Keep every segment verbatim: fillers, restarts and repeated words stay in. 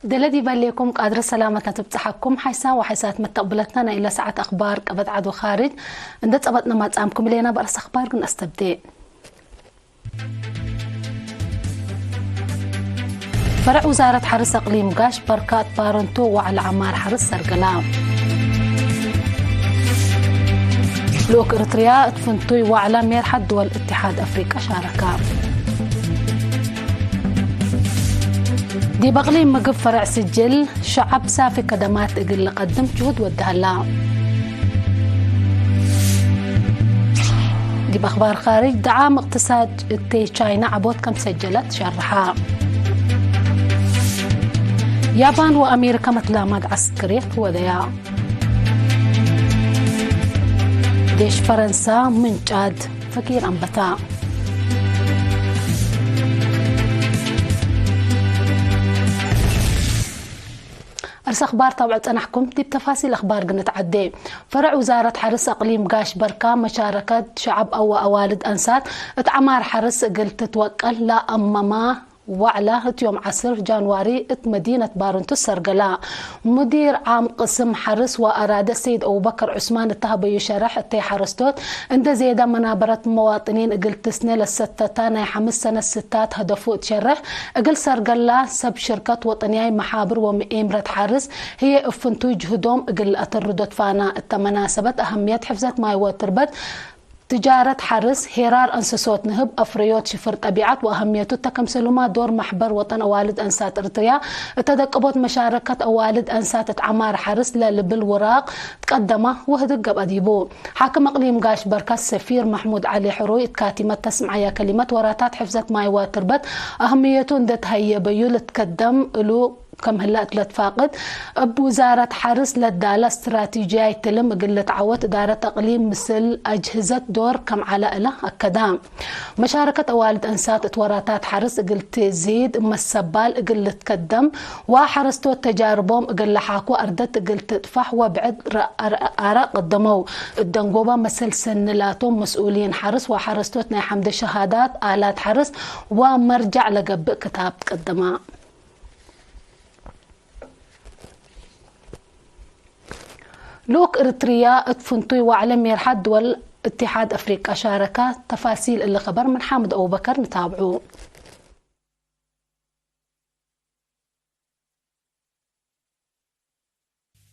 ደለ ዲበ ሌኩም ቃድር ሰላመት ለትብጽሐኩም ሓይሳም ወሓይሳት መተቅብለትነ ናይ እለ ሰዓት አኽባር ቀበት ዐድ ወካርጅ እንዴ ጸበጥነ ማጽአምኩም እሌነ። በአርስ አኽባር ግን አስተብዴ። ፈረዕ ውዛረት ሐርስ አቅሊም ጋሽ በርካ እት ባረንቱ ወዐለ ዐማር ሐርስ ሰርገላ። ልኡክ እርትርያ እት ፍንቱይ ወዐለ ሜርሐት ድወል እትሓድ አፍሪቀ ሻረካ። ዲብ አቅሊም ምግብ ፈረዕ ስጅል ሸዐብ ሳፊ ከደማት እግል ለቀድም ጅሁድ ወደ ሀላ። ዲብ አኽባር ካርጅ፣ ደዓም እቅትሳድ እቴ ቻይና ዐቦት ከም ሰጀለት ሸርሐ። ያባን ወአሜሪካ መትላማድ ዐስክርየት ወደያ። ዴሽ ፈረንሳ ምን ጫድ ፈጊር አንበታ። አርስ አኽባር ታብዕ ጸናሕኩም። ዲብ ተፋሲል አኽባር ግን እትዐዴ። ፈረዕ ውዛረት ሐርስ አቅሊም ጋሽ በርካ፣ መሻረከት ሸዐብ አወ አዋልድ አንሳት እት ዐማር ሐርስ እግል ትትወቀል ለአመማ ወዕለ እት ዮም ዐስር ጃንዋሪ እት መዲነት ባረንቱ ሰርገላ። ሙዲር ዓም ቅስም ሐርስ ወአራደ ሰይድ አቡበከር ዑስማን እተ ሀበዩ ሸረሕ፣ እተይ ሐረስቶት እንደ ዜደ መናበረት መዋጥኒን እግል ትስኔ ለሰተተ ናይ ሐምስ ሰነት ስታት ሀደፉ እት ሸርሕ፣ እግል ሰርገላ ሰብ ሽርከት ወጠንያይ መሓብር ወምኤምረት ሐርስ ህዬ እብ ፍንቱይ ጅህዶም እግል ለአተርዶ ትፋና። እተ መናሰበት አሀምየት ሕፍዘት ማይ ወትርበት ትጃረት ሐርስ፣ ሄራር እንስሶት ንህብ፣ አፍረዮት ሽፍር ጠቢዐት ወአሀምየቱ እተ ክምሰሉማ ዶር መሕበር ወጠን አዋልድ አንሳት እርትርያ እተ ደቅቦት መሻረከት አዋልድ አንሳት እት ዐማር ሐርስ ለልብል ውራቅ ትቀደማ ወህድግ ገብአ ዲቡ። ሓክም አቅሊም ጋሽ በርካት ሰፊር መሕሙድ ዐሊ ሕሩይ እት ካቲመት ተስምዐያ ከሊመት ወራታት ሕፍዘት ማይ ወትርበት አሀምየቱ እንዴ ተሀየበዩ ልትከደም እሉ ከም ህለ እት ለትፋቅድ፣ እብ ውዛረት ሐርስ ለዳለ እስትራቲጅያይ ትልም እግል ልትዐወት እዳረት አቅሊም ምስል አጅህዘት ዶር ከም ዐለ እለ አከዳ። መሻረከት አዋልድ አንሳት እት ወራታት ሐርስ እግል ትዚድ፣ መሰባል እግል ልትከደም ወሐረስቶት ተጃርቦም እግል ለሓኩ አርደት እግል ትጥፋሕ ወብዕድ ረ-፣ አረ-፣ አረ ቀደመው። እደንጎበ መሰል ሰኒ ላቶም መስኡሊን ሐርስ ወሐረስቶት ናይ ሐምደ ሸሃዳት፣ አላት ሐርስ ወመርጃዕ ለገብእ ክታብ ትቀደማ። ልኡክ እርትርያ እት ፍንቱይ ወዕለ ሜርሐት ድወል እትሓድ አፍሪቀ ሻረከ። ተፋሲል እሊ ከበር ምን ሓምድ አቡበከር ንታብዑ።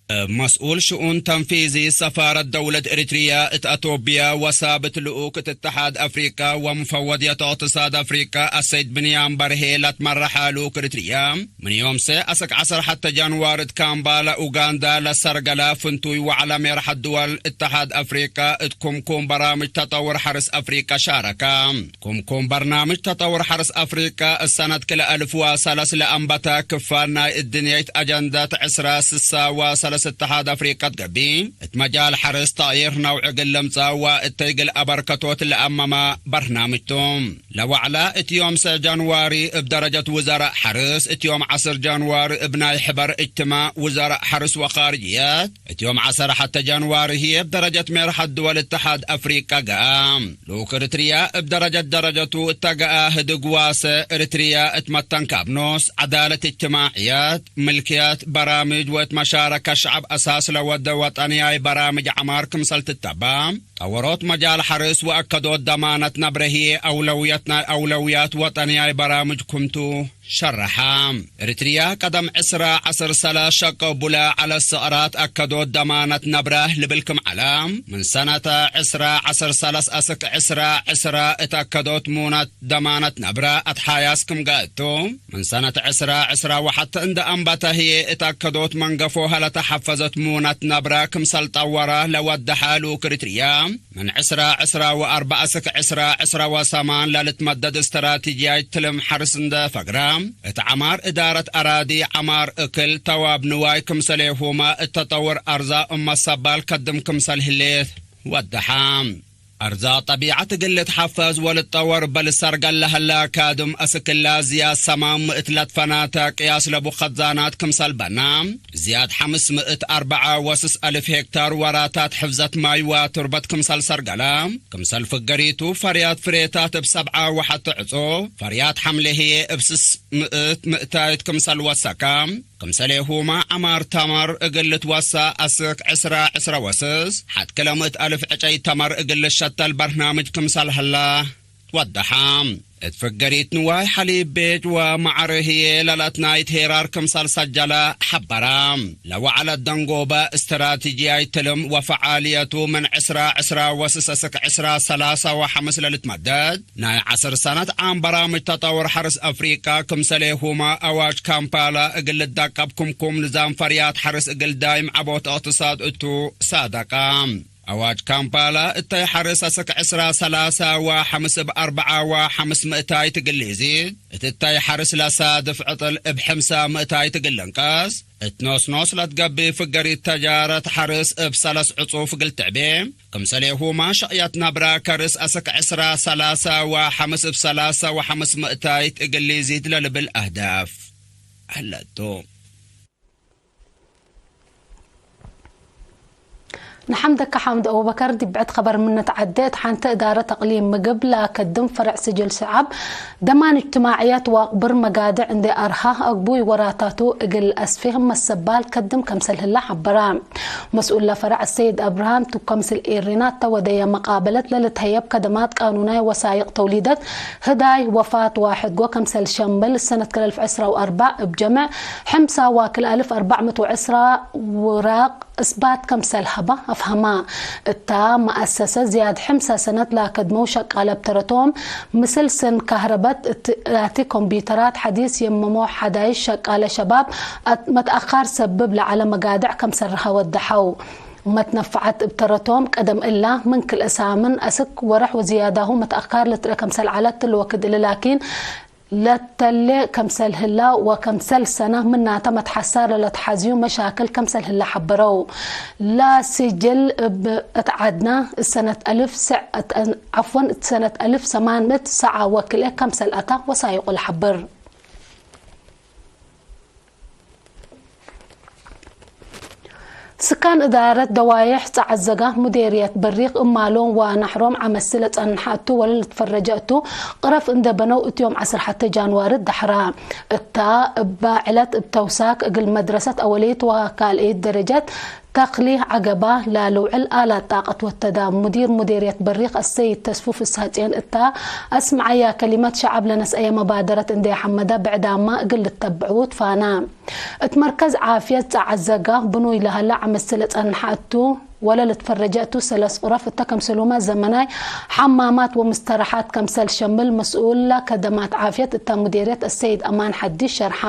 እብ መስኡል ሽኡን ተንፊዚ ሰፋረት ደውለት ኤሪትርያ እት አቶብያ ወሳብት ልኡክ እት እትሓድ አፍሪቀ ወምፈወድየት እቅትሳድ አፍሪቀ አሰይድ ብንያም በርሄ ለትመረሐ ልኡክ ኤሪትርያ፣ ምን ዮም ሰ አስክ ዐሰር ሐተ ጃንዋሪ እት ካምባላ ኡጋንዳ ለሰርገለ ፍንቱይ ወዐለ ሜርሐት ድወል እትሓድ አፍሪቀ እት ኩምኩም በራምጅ ተጠውር ሐርስ አፍሪቀ ሻረከ። ኩምኩም በርናምጅ ተጠውር ሐርስ አፍሪቀ እሰነት ክልኤ አልፍ ወሰለስ ለአንበተ ክፋል ናይ እድንየት አጀንደት ዕስራ ስሳ ወሰለስ እትሓድ አፍሪቀ ትገብእ። እት መጃል ሐርስ ተቅይር ነውዕ እግል ልምጸእ ወእተይ እግል አበርከቶት ለአመመ በርናምጅ ቱ። ለወዕለ እት ዮም ሰዕ ጃንዋሪ እብ ደረጀት ውዘራእ ሐርስ፣ እት ዮም ዐስር ጃንዋሪ እብ ናይ ሕበር እጅትማዕ ውዘራእ ሐርስ ወኻርጅየት፣ እት ዮም ዐሰር ሐተ ጃንዋሪ ህዬ እብ ደረጀት ሜርሐት ድወል እትሓድ አፍሪቀ ገአ። ልኡክ እርትርያ እብ ደረጀት ደረጀቱ እተ ገአ ህድግ ዋሰ፣ እርትርያ እት መተንካብ ኖስ፣ ዐዳለት እጅትማዕየት፣ ምልክየት በራምጅ ወእት መሻረከት ሸዐብ አሳስ ለወደ ወጠንያይ በራምጅ ዐማር ክምሰል ትተባዕ፣ ጠወሮት መጃል ሐርስ ወአከዶት ደማነት ነብረ ህዬ አውለውየት ናይ አውለውያት ወጠንያይ በራምጅ ክምቱ ሸረሐ። እርትርያ ቀደም ዕስራ ዐስር ሰለስ ሸቀቡለ ዐለ ስዕራት አከዶት ደማነት ነብረ ልብል ክም ዐለ፣ ምን ሰነተ ዕስራ ዐስር ሰለስ አስክ ዕስራ ዕስራ እት አከዶት ሙነት ደማነት ነብረ አትሓያስ ክም ገአቱ፣ ምን ሰነት ዕስራ ዕስራ ወሐተ እንደ አንበተ ህዬ እት አከዶት መንገፎ ሀለተ ሐፈዘት ሙነት ነብረ ክምሰል ጠወረ ለወደሐ ልኡክ እርትርያ፣ ምን ዕስራ ዕስራ ወአርበዕ እስክ ዕስራ ዕስራ ወሰማን ለልትመደድ እስትራቲጅያይት ትልም ሐርስ እንደ ፈግረ፣ እት ዐማር እዳረት አራዲ ዐማር እክል ተዋብ ንዋይ ክምሰሌሁመ እት ተጠውር አርዛቅ እብ መሰባል ከድም ክምሰል ህሌት ወደሐ። አርዛቅ ጠቢዐት እግል ልትሐፈዝ ወልትጠወር እበ ልሰርገል ለሀላ ካድም አስክላ ዝያድ ሰማን ምእት ለትፈናተ ቅያስ ለቡ ከዛናት ክምሰል በና፣ ዝያድ ሐምስ ምእት አርበዐ ወስስ አልፍ ሄክታር ወራታት ሕፍዘት ማይ ወቱርበት ክምሰል ሰርገለ፣ ክምሰል ፍገሪቱ ፈርያት ፍሬታት እብ ሰብዐ ወሐተ ዕጹ፣ ፈርያት ሐምሌ ህዬ እብ ስስ ምእት ምእታይት ክምሰል ወሰከ፣ ክምሰሌሁመ ዐማር ተመር እግል ልትወሰእ አስክ ዕስራ ዕስራ ወስስ፣ ሐድ ክለ ምእት አልፍ ዕጨይ ተመር እግል ልሸተል በርናምጅ ክምሰል ህለ ትወደሐ። እት ፍገሪት ንዋይ ሐሊብ ቤጅ ወመዓር ህዬ ለለአትናይት ሄራር ክምሰል ሰጀለ ሐበረ። ለወዐለት ደንጎበ እስትራቲጂያይ ትልም ወፈዓልየቱ ምን ዕስራ ዕስራ ወስስ እስክ ዕስራ ሰላሳ ወሐምስ ለልትመደድ ናይ ዐስር ሰነት ዓም በራምጅ ተጠውር ሐርስ አፍሪቀ ክምሰሌሁመ አዋጅ ካምፓላ እግል ልዳቀብ ክምኩም ንዛም ፈርያት ሐርስ እግል ዳይም ዐቦት እቅትሳድ እቱ ሳደቀ። አዋጅ ካምፓላ እተይ ሐርስ አስክ ዕስራ ሰላሳ ወሐምስ እብ አርበዓ ወሐምስ ምእታይት እግል ኢዚድ፣ እት እተይ ሐርስ ለሳድፍ ዕጥል እብ ሕምሳ ምእታይት እግል ልንቀስ፣ እት ኖስ ኖስ ለትገብእ ፍገሪት ተጃረት ሐርስ እብ ሰለስ ዕጹፍ እግል ትዕቤ፣ ክምሰሌሁመ ሸቅየት ነብረ ከርስ አስክ ዕስራ ሰላሳ ወሐምስ እብ ሰላሳ ወሐምስ ምእታይት እግል ኢዚድ ለልብል አህዳፍ ዐለቱ። ነሐምደከ ሓምድ አቡበከር። ዲብ ብዕድ ከበር ምን ነትዐዴ፣ እት ሐንተ እዳረት አቅሊም ምግብ ለአከድም ፈርዕ ስጅል ሸዐብ ደማን እጅትማዕየት ወአቅብር መጋድዕ እንዴ አርሃ፣ አግቡይ ወራታቱ እግል አስፌህ መሰባል ከድም ከምሰል ህለ ሐበረ። መስኡል ለፈርዕ አሰይድ አብርሃም ቱ፣ ከምስል ኤሪና እተ ወደየ መቃበለት ለልትሀየብ ከደማት ቃኑናይ ወሳይቅ ተውሊደት ህዳይ ወፋት ዋሕድ ጎ ከምሰል ሸምብል ሰነት ክል አልፍ ዕስራ ወአርበዕ እብ ጀምዕ ሕምሳ ዋክል አልፍ አርበዕ ምእት ወዕስራ ውራቅ እስባት ከምሰል ሀባ አፍሀማ። እታ መአሰሰ ዝያድ ሕምሳ ሰነት ለአከድመው ሸቃለ እብ ተረቶም፣ ምስል ስን ካህረበት እት አቲ ኮምፒተራት ሐዲስ የመሞ ሐዳይሽ ሸቃለ ሸባብ አት-፣ መትአኻር ሰብብ ለዐለ መጋድዕ ከምሰል ረሀ ወደሐው። መትነፈዐት እብ ተረቶም ቀደም እላ ምን ክልኤ ሳምን አስክ ወረሕ ወዝያዳሁ መትአኻር ልትርኤ ከምሰል ዐለት ትል ወክድ እሊ ላኪን፣ ለተሌ ከምሰል ህላ ወከምሰል ሰነ ምናተ መትሐሳር ለለትሐዝዩ መሻክል ከምሰል ህለ ሐበረው። ለስጅል እብ እት ዐድና እሰነት አልፍ ስዕ እት፣ ዐፍወን፣ እት ሰነት አልፍ ሰማን ምእት ሰዓ ወክልኤ ከምሰል አታ ወሳይቁ ለሐብር። ስካን እዳረት ደዋዬሕ ጸዐዘጋ ሙዴርየት በሪቅ እማሎም ወናሕሮም ዐመሲ ለጸንሐ እቱ ወለልትፈረጀ እቱ ቅረፍ እንዴ በነው እት ዮም ዐስር ሐቴ ጃንዋሪ ደሐራ እታ እበ ዕለት እብ ተውሳክ እግል መድረሰት አወልይት ወካልኢት ደረጀት ተክሊ ዐገባ ለልውዕል አላት ጣቀት ወተዳብ ሙዲር ሙዴርየት በሪቅ አሰይድ ተስፉ ፍስሐጽዮን እታ አስምዐያ ከሊመት ሸዐብ ለነስአየ መባደረት እንዴ ሐመደ ብዕዳማ እግል ልተብዕዉ ትፋና። እት መርከዝ ዓፍየት ጸዓዘጋ ብኑይ ለሀለ ዐመት ለጸንሐ እቱ፣ ወለልትፈረጀ እቱ ሰለስ ቁረፍ እተ ክምሰልሁመ ዘመናይ ሐማማት ወምስተረሓት ከምሰል ሸምል መስኡል ከደማት ዓፍየት እተ ሙዴርየት አሰይድ አማን ሐዲስ ሸርሐ።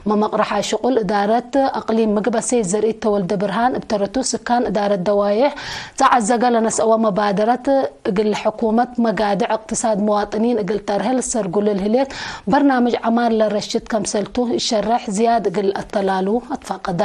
መመቅረሓ ሽቁል እዳረት አቅሊም ምግብ አሰይድ ዘርኢት ተወልደ ብርሃን እብ ተረቱ ስካን እዳረት ደዋዬሕ ጸዓዘጋ ለነስአወ መባደረት እግል ሕኩመት መጋድዕ እቅትሳድ መዋጥኒን እግል ተርሀ ልሰርጉ ለልህሌት በርናምጅ ዐማር ለረሽድ ከምሰልቱ እሸረሕ ዝያድ እግል አተላሉ አትፋቀዳ።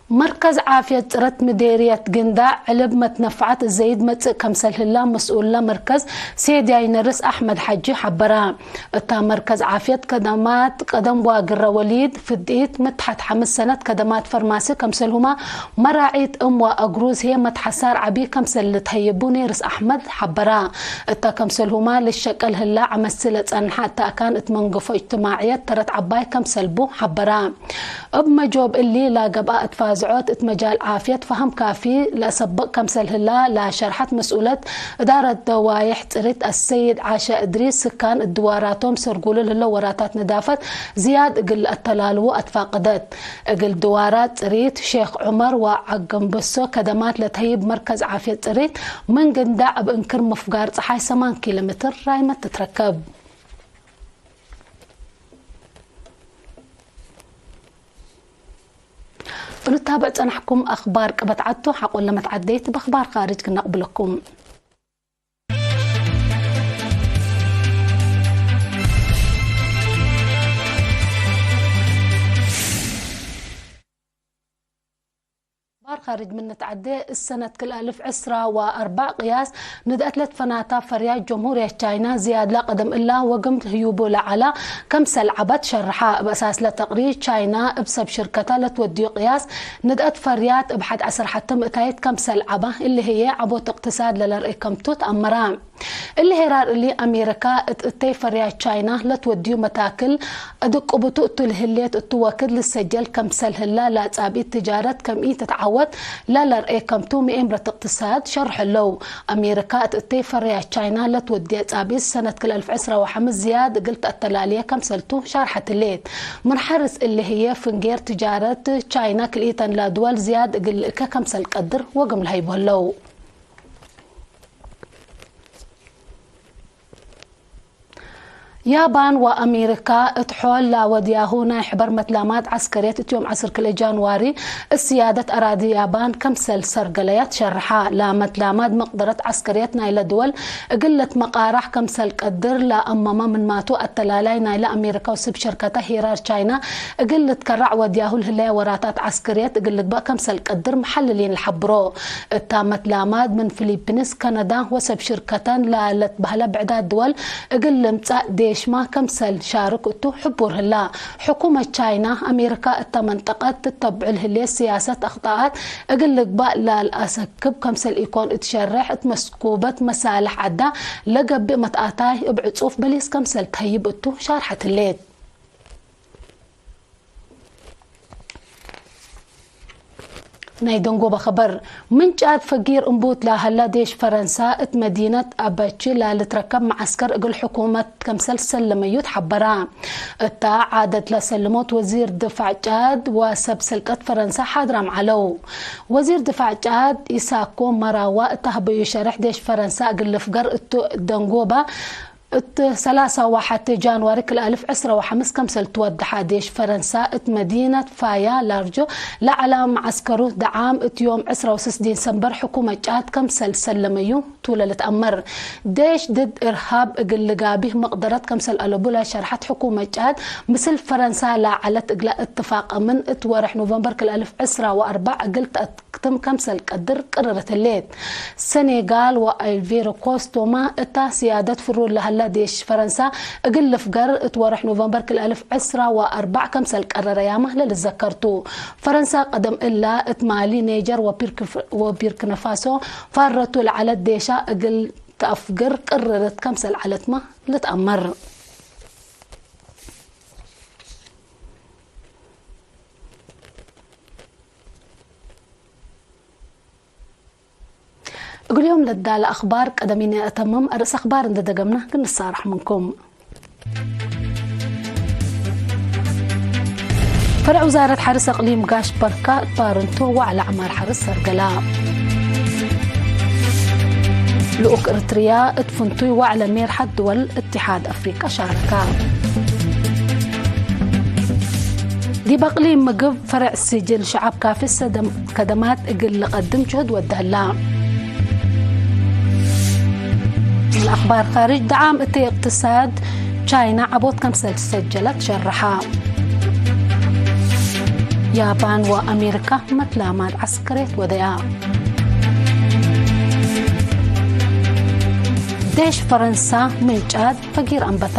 መርከዝ ዓፍየት ጽረት ምዴርየት ግንዳዕ ዕልብ መትነፈዐት ዘይድ መጽእ ከምሰል ህላ መስኡለ መርከዝ ሴድያይ ነርስ አሕመድ ሐጂ ሐበረ። እታ መርከዝ ዓፍየት ከደማት ቀደም ዋግረ ወሊድ፣ ፍድኢት፣ ምትሐት ሐምስ ሰነት ከደማት ፈርማሲ ከምሰልሁማ መራዒት እም ወአግሩዝ ህዬ መትሐሳር ዐቢ ከምሰል ልትሀየቡ ኔርስ አሕመድ ሐበራ። እተ ከምሰልሁማ ልሸቀል ህላ ዐመሲ ለጸንሐ እተ አካን እት መንገፎ እጅትማዕየት ተረት ዐባይ ከምሰል ቡ ሐበራ። እብ መጆብ እሊ ላገብአ እትፋዝዖት እት መጃል ዓፍየት ፈሀም ካፊ ለአሰብቅ ከምሰል ህላ ለሸርሐት መስኡለት እዳረት ደዋዬሕ ጽሪት አሰይድ ዓሸ እድሪስ፣ ስካን እድዋራቶም ሰርጉሉ ለህለው ወራታት ነዳፈት ዝያድ እግል አተላልዉ አትፋቅደት። እግል ድዋራት ጽሪት ሼክ ዑመር ወዐገምበሶ ከደማት ለተህይብ መርከዝ ዓፍየት ጽሪት ምን ግንዳዕ እብ እንክር ምፍጋር ጸሓይ ሰማን ኪሎ ሜትር ራይመት ትትረከብ። እሉ ታብዕ ጸናሕኩም አክባር ቅበት ዐድ ቱ። ሐቆ ለመትዐደይት በአክባር ካርጅ ክነቅብለኩም። አክባር ካርጅ ምን ንትዐዴ፣ እሰነት ክል አልፍ ዕስራ ወአርበዕ ቅያስ ንድአት ለትፈናታ ፈርያት ጀምሁርየት ቻይና ዝያድ ለቀደም እላ ወግምት ህዩቡ ለዐላ ከምሰል ዐበት ሸርሐ። እብ አሳስለ ተቅሪር ቻይና እብ ሰብ ሽርከተ ለትወድዩ ቅያስ ንድአት ፈርያት እብ ሐድ ዐስር ሐቲ ምእታይት ከምሰል ዐባ፣ እሊ ህዬ ዐቦት እቅትሳድ ለለርኤ ከምቱ ተአመረ። እሊ ሄራር እሊ፣ አሜሪካ እት እተይ ፈርያት ቻይና ለትወድዩ መታክል አድቅቡቱ እቱ ለህሌት እቱ ወክድ ልሰጀል ከምሰል ህላ፣ ለአጻብኢት ትጃረት ከም ኢትትዓወት ለለርኤ ከምቱ ምኤምረት እቅትሳድ ሸርሐ ለው። አሜሪካ እት እተይ ፈርያት ቻይና ለትወድየ አጻብኢት ሰነት ክል አልፍ ዕስራ ወሐምስ ዝያድ እግል ተአተላልየ ከምሰልቱ ሻርሐት ህሌት። ምን ሐርስ እሊ ህዬ፣ ፍንጌር ትጃረት ቻይና ክልኢተን ለድወል ዝያድ እግል ልእከ ከምሰል ቀድር ወግም ለሀይቡ ህለው። ያባን ወአሜሪካ እት ሖል ለወድያሁ ናይ ሕበር መትላማት ዐስከርየት እት ዮም ዐስር ክልኤ ጃንዋሪ፣ እት ስያደት አራዲ ያባን ከምሰል ሰርገለያት ሸርሐ። ለመትላማት መቅደረት ዐስከርየት ናይለ ድወል እግል ልትመቃራሕ ከምሰል ቀድር ለአመመ ምንማቱ፣ አተላላይ ናይለ አሜሪካዊ ስብ ሸርከተ ሄራር ቻይና እግል ልትከረዕ ወድያሁ ለህለየ ወራታት ዐስከርየት እግል ልግበእ ከምሰል ቀድር መሐልሊን ለሐብሮ። እታ መትላማት ምን ፊሊፒንስ፣ ከነዳ ወሰብ ሽርከተን ለለትበህለ ብዕዳት ድወል እግል ልምጸእ ዴሽማ ከምሰል ሻርክ እቱ ሕቡር ህላ። ሕኩመት ቻይና፣ አሜሪካ እተ መንጠቀት ትተብዑ ለህሌት ስያሰት አክጣአት እግል ልግባእ ላልአሰክብ ከምሰል ኢኮን እት ሸሬሕ፣ እት መስኩበት መሳልሕ ዐዳ ለገብእ መትአታይ እብ ዕጹፍ በሊስ ከምሰል ተህይብ እቱ ሻርሐት ህሌት። ናይ ደንጎበ ኸበር። ምንጫት ፈጊር እምቡት ለሀላ ዴሽ ፈረንሳ እት መዲነት አበቺ ለልትረከብ መዐስከር እግል ሕኩመት ከምሰል ሰለመዩ ተሐበራ። እታ ዓደት ለሰልሞት ወዚር ድፋዕ ጫድ ወሰብ ሰልጠት ፈረንሳ ሓድራም ዐለው። ወዚር ድፋዕ ጫድ ኢሳኮ መራዋ እት ሀበዩ ሸርሕ፣ ዴሽ ፈረንሳ እግል ልፍገር እቱ ደንጎበ እት ሰላሳ ወሐቴ ጃንዋሪ ክል አልፍ ዕስራ ወሐምስ ከምሰል ትወደሐ። ዴሽ ፈረንሳ እት መዲነት ፋያ ላርጆ ለዐላ መዐስከሩ ደዓም እት ዮም ዕስራ ወስስ ዲሰምበር ሕኩመት ጫድ ከምሰል ሰለመዩ ቱ ለልትአመር። ዴሽ ድድ እርሃብ እግል ልጋቢህ መቅደረት ከምሰል አለቡ ለሸርሐት ሕኩመት ጫድ፣ ምስል ፈረንሳ ለዐለት እግላ እትፋቅ ምን እት ወርሕ ኖቨምበር ክል አልፍ ዕስራ ወአርበዕ እግል ተአትክትም ከምሰል ቀድር ቅርርት ህሌት። ሰኔጋል ወአይቬሪ ኮስት ዶማ እታ ስያደት ፍሩድ ለሀላ ዴሽ ፈረንሳ እግል ልፍገር እት ወርሕ ኖቨምበር ክል አልፍ ዕስራ ወአርበዕ ከምሰል ቀረረ ያማ ለልዘከር ቱ። ፈረንሳ ቀደም እላ እት ማሊ፣ ኔጀር ወፒርክ-፣ ወቢርኪናፋሶ ፋረቱ ለዐለት ዴሻ እግል ተአፍግር ቅርርት ከምሰል ዐለትማ ልትአመር። እግል ዮም ለዳለ አኽባር ቀደሚነ አተምም። አርእስ አኽባር እንዴ ደገምነ ክም ንሳረሕ ምንኩም። ፈርዕ ውዛረት ሐርስ አቅሊም ጋሽ በርካ እት ባርንቱ ወዐለ ዐማር ሐርስ ሰርገላ። ልኡክ እርትርያ እት ፍንቱይ ወዐለ ሜርሐት ድወል እትሓድ አፍሪቀ ሻረካ። ዲብ አቅሊም ምግብ ፈርዕ ስጅል ሸዐብ ካፊ ሰደም ከደማት እግል ልቀድም ጅሁድ ወደ ህላ። ምን አኽባር ካርጅ፣ ደዓም እት እቅትሳድ ቻይና ዐቦት ከምሰል ሰጀለት ሸርሐ። ያባን ወአሜሪካ መትላማት ዐስከርየት ወደያ። ዴሽ ፈረንሳ ምንጫት ፈጊር አንበታ።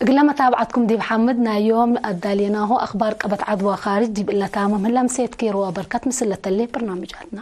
እግለ መታብዐትኩም ዲብ ሓምድ ናይ ዮም አዳሌናሁ አኽባር ቀበት ዐድ ወካርጅ ዲብ እለ ታምም ህለ። ምሴት ኬር ወበርከት ምስል ለተሌ በርናምጃትና።